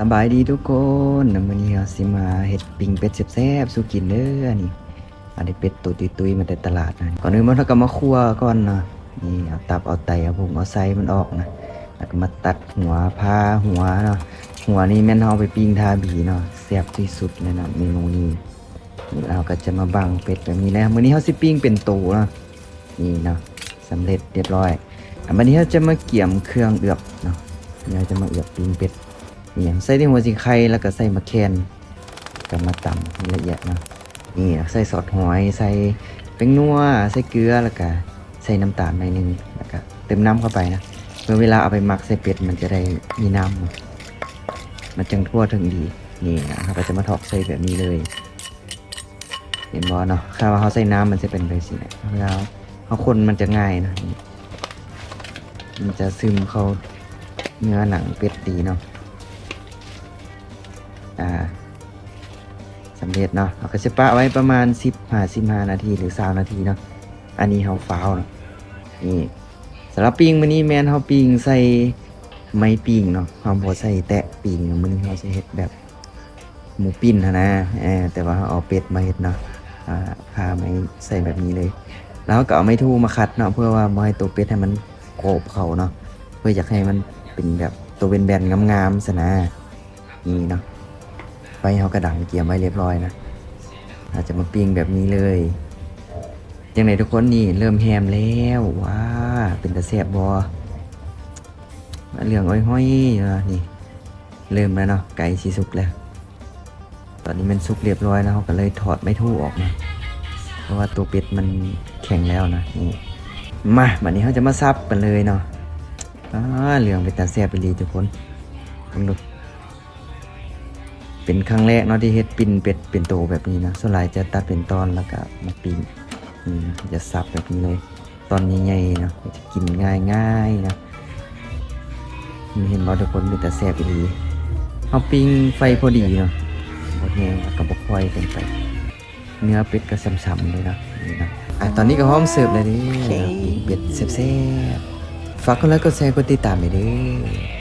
ສະບາຍດີທຸກຄົນ ມື້ນີ້ເຮົາຊິມາເຮັດປີ້ງເປັດແຊບໆສູ່ກິນເດີ. ອັນນີ້ ອັນນີ້ເປັດໂຕຕຸ້ຍໆມາແຕ່ຕະຫຼາດນະ. ກ່ອນອື່ນໝົດເຮົາກໍມາຄົວກ່ອນເນາະ. ນີ້ເອົາຕັບເອົາໄຕເອົາພຸງເອົາໄສ້ມັນອອກນະ ແລ້ວກໍມາຕັດຫົວ ຜ່າຫົວເນາະ. ຫົວນີ້ແມ່ນເຮົາເອົາໄປປີ້ງທາບີເນາະ ແຊບທີ່ສຸດເລີຍນະເມນູນີ້. ນີ້ເຮົາກໍຈະມາບັງເປັດແບບນີ້ແຫຼະ. ມື້ນີ້ເຮົາຊິປີ້ງເປັນໂຕເນາະ. ນີ້ເນາະ ສຳເລັດຮຽບຮ້ອຍ. ອາ ບັດນີ້ເຮົາຈະມາກຽມເຄື່ອງເອືອບເນາະ. ນີ້ເຮົາຈະມາເອືອບປີ້ງເປັດ ນີ້ຫຍັງ ໃສ່ແຕ່ຫົວສີໄຄ ແລ້ວກໍໃສ່ໝາກແຄນ ກໍມາຕຳໃຫ້ລະອຽດເນາະ. ນີ້ເນາະ ໃສ່ຊອດຫອຍ ໃສ່ແປ້ງນົວ ໃສ່ເກືອ ແລ້ວກໍໃສ່ນ້ຳຕານໜ້ອຍໜຶ່ງ ແລ້ວກໍເຕີມນ້ຳເຂົ້າໄປນະ ເພື່ອເວລາເອົາໄປໝັກໃສ່ເປັດ ມັນຈະໄດ້ມີນ້ຳເນາະ ມັນຈັ່ງທົ່ວເຖິງດີ. ນີ້ນະ ເຮົາກໍຈະມາຖອກໃສ່ແບບນີ້ເລີຍ. ເຫັນບໍ່ເນາະ ຖ້າວ່າເຮົາໃສ່ນ້ຳມັນຈະເປັນແບບຊີ້ນະ ເວລາເຮົາຄົນມັນຈະງ່າຍນະ ມັນຈະຊຶມເຂົ້າເນື້ອໜັງເປັດດີເນາະ. ອາ ສຳເລັດເນາະ. ເຮົາກໍຊິປະໄວ້ປະມານສິບຫາສິບຫ້ານາທີ ຫຼື ຊາວນາທີເນາະ. ອັນນີ້ເຮົາຟ້າວເນາະ. ນີ້ ສຳລັບປີ້ງມື້ນີ້ແມ່ນເຮົາປີ້ງໃສ່ໄມ້ປີ້ງເນາະ ເຮົາບໍ່ໃສ່ແຕະປີ້ງ. ມື້ນີ້ເຮົາຊິເຮັດແບບ ໝູປີ້ນຫັ້ນນະ ເອີ ແຕ່ວ່າເຮົາເອົາເປັດມາເຮັດເນາະ ອາ ຜ່າໄມ້ໃສ່ແບບນີ້ເລີຍ ແລ້ວເຮົາກໍເອົາໄມ້ທູມາຂັດເນາະ ເພື່ອວ່າບໍ່ໃຫ້ໂຕເປັດໃຫ້ມັນໂກບເຂົ້າເນາະ ເພື່ອຢາກໃຫ້ມັນເປັນແບບໂຕແບນໆງາມໆຊັ້ນນະ. ນີ້ເນາະ ໄຟເຮົາກໍດັງກຽມໄວ້ຮຽບຮ້ອຍນະ ເຮົາຈະມາປີ້ງແບບນີ້ເລີຍ. ຈັ່ງໃດທຸກຄົນ ນີ້ເລີ່ມແຮມແລ້ວ ວ້າ ເປັນຕາແຊບບໍ່ ເຫຼືອງອ້ອຍຫ້ອຍຢູ່ນະ ນີ້ ເລີ່ມແລ້ວເນາະ ໃກ້ຊິສຸກແລ້ວ. ຕອນນີ້ແມ່ນສຸກຮຽບຮ້ອຍແລ້ວ ເຮົາກໍເລີຍຖອດໄມ້ທູອອກເນາະ ເພາະວ່າຕົວເປັດມັນແຂງແລ້ວນະ. ນີ້ ມາ ບັດນີ້ເຮົາຈະມາສັບກັນເລີຍເນາະ. ອາ ເຫຼືອງເປັນຕາແຊບອີ່ຫຼີທຸກຄົນ ເບິ່ງດູ. ເປັນຄັ້ງແລກເນາະທີ່ເຮັດປີ້ງເປັດເປັນໂຕແບບນີ້ນະ ສ່ວນຫຼາຍຈະຕັດເປັນຕອນແລ້ວກໍມາປີ້ງ. ນີ້ນະ ຈະສັບແບບນີ້ເລີຍ ຕອນໃຫຍ່ໆເນາະ ຈະກິນງ່າຍໆເນາະ. ນີ້ເຫັນບໍ່ທຸກຄົນ ເປັນຕາແຊບອີ່ຫຼີ. ເຮົາປີ້ງໄຟພໍດີເນາະ ບໍ່ແຮງ ແລ້ວກໍບໍ່ຄ່ອຍເກີນໄປ ເນື້ອເປັດກໍຊ່ຳໆເລີຍເນາະ. ນີ້ເນາະ ອາ ຕອນນີ້ກໍພ້ອມເສີບແລ້ວເດ້ ໂອເຄ ປີ້ງເປັດແຊບໆ. ຝາກກົດໄລ ກົດແຊ ກົດຕິດຕາມໃຫ້ເດີ.